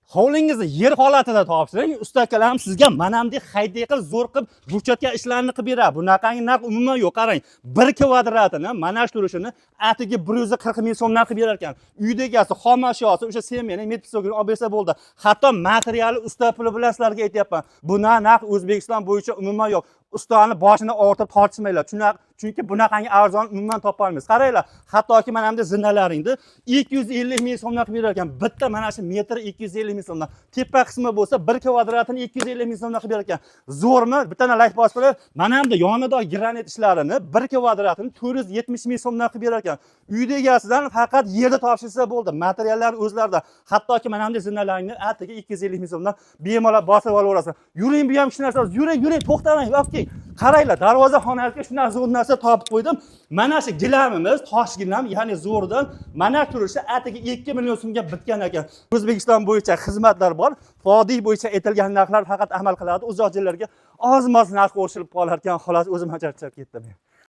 Hovlingizni yer holatida topshiring, usta akalar sizga manamdek hayday qilib, zo'r qilib, burchatga ishlarni qilib beradi. Bunaqangi narx umuman yo'q. Qarang, bir kvadratini mana shu turishini atigi 140 ming so'mdan qilib berar ekan. Uyda egasi xom ashyosi, o'sha semeni, медпесок ini olib bersa bo'ldi. Hatto materiali usta puli bilan sizlarga aytyapman. Buna narx O'zbekiston bo'yicha umuman yo'q. Ustani boshini og'ritib tortishmanglar. Chunki bunaqangi arzon umuman topa olmaysiz. Qaranglar, hattoki mana bunda zinalaringni 250 ming so'mdan qilib berar ekan. Bitta mana shu metr 250 ming so'mdan. Tepa qismi bo'lsa 1 kvadratini 250 ming so'mdan qilib berar ekan. Zo'rmi? Bittani layk bosib qo'ying. Mana bunda yonida granit ishlarini 1 kvadratini 470 ming so'mdan qilib berar ekan. Uyda egasidan faqat yerda topshirsa bo'ldi. Materiallar o'zlarida. Hattoki mana bunday zinalarni atigi 250 ming so'mdan bemalol bosib olaverasiz. Yuring, bu ham shu narsa. Yuring, yuring, to'xtamang, olib keling. Qaranglar, darvoza xonasiga shunaqa zo'r narsa topib qo'ydim. Mana shu gilamimiz, tosh gilam, ya'ni zo'rdan mana turishi atigi 2 million so'mga bitgan ekan. O'zbekiston bo'yicha xizmatlar bor. Vodiy bo'yicha aytilgan narxlar faqat amal qiladi. Uzoq joylarga oz-moz narx qo'shilib qolar ekan, xolos. O'zim ham charchab ketdim.